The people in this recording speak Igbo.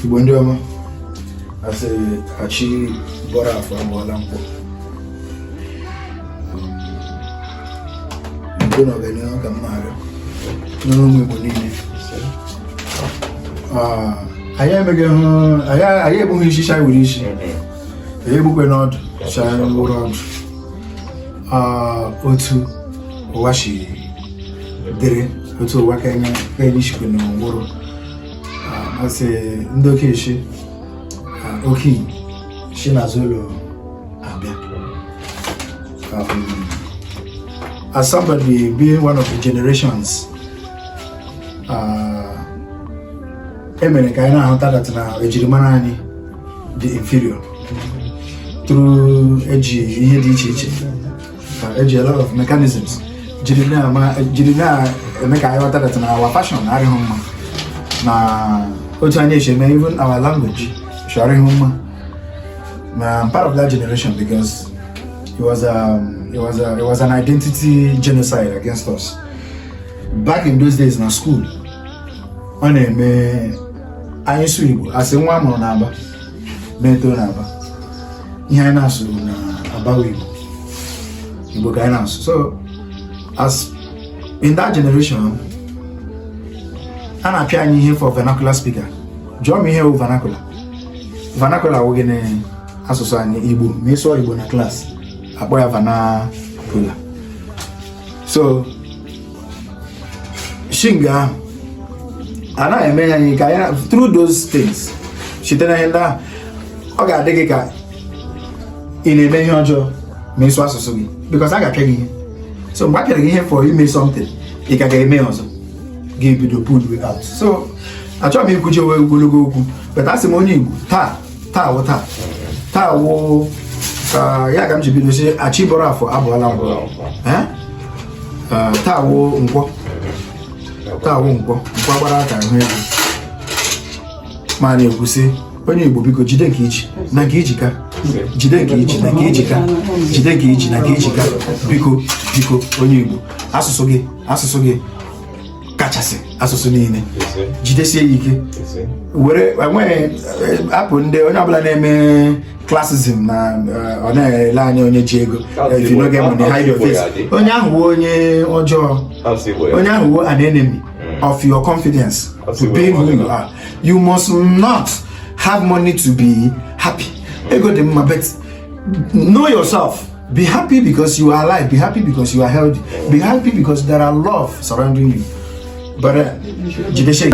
Igbo ndị ọma, asị achi bọrọ afọ abọọla nkwọ. Udo na ọganihu ka m na-arịọ n'ụmụ Igbo niile. Ah, anyị emeghị hụ anyị egbughị isi anyị were isi, anyị egbukwe n'ọdụ shi anyị wụrụ ọdụ. Ah, otu ụwa si dịrị, otu ụwa ka anyị sikwe na nwụrụ. Asị ndị okenye shi okenye shi n'azụ ụlọ abịa. As somebody being one of the generations e mere ka anyị na-ahụta that na ejirimara anyị dị inferior through eji ihe dị iche iche, eji a lot of mechanisms jiri na-ama jiri na-eme ka anyị ghọta that na our fashion adịghị mma, na otu anyị esi eme, even our language shi adịghị mma. Ma I'm part of that generation because it was an identity genocide against us back in those days na school. Ọ na-eme anyị sụ Igbo, asị nwa amụrụ n'Aba na-eto n'Aba, ihe anyị na-asụ na Aba wụ Igbo, Igbo ka anyị na-asụ. So as in that generation, a na-apịa anyị ihe for vernacular speaker. Jụọ m ihe wụ vernacular. Vernacular wụ gịnị? Asụsụ anyị Igbo, ma ị sụọ Igbo na class, akpọ ya vernacular. So shinga ahụ anaghị eme ya anyị ka anyị through those things, site na ihe ndị ahụ, ọ ga-adị gị ka ị na-eme ihe ọjọọ ma ịsụ asụsụ gị, because a ga-apịa gị ihe. So mgbe a pịara gị ihe for ime something, ị ka ga-eme ya ọzọ, ga-ebido pull way out. So achọghị m ikwuchewe ogologo okwu, but asị m onye Igbo, taa taa wụ taa taa wụ ya ka m ji bido sị achi bọrọ afọ abọọla nkwọ. Eh? Taa wụ nkwọ, taa wụ nkwọ, nkwọ gbara aka hụ ego. Ma na-ekwu sị onye Igbo, biko jide nke iji na nke iji ka jide nke iji na nke iji ka jide nke iji na nke iji ka biko biko onye Igbo, asụsụ gị, asụsụ gị kachasị asụsụ niile, jidesie ya ike. Were enweghị apụ ndị onye ọbụla na-eme classism na ọ na-ele anya onye ji ego. If you no get money, hide your face. Onye ahụ wụ onye ọjọọ, onye ahụ wụ an enemy of your confidence to being who you are. You must not have money to be happy. Ego dị mma, but know yourself. Be happy because you are alive. Be happy because you are healthy. Be happy because there are love surrounding you. But jidesie.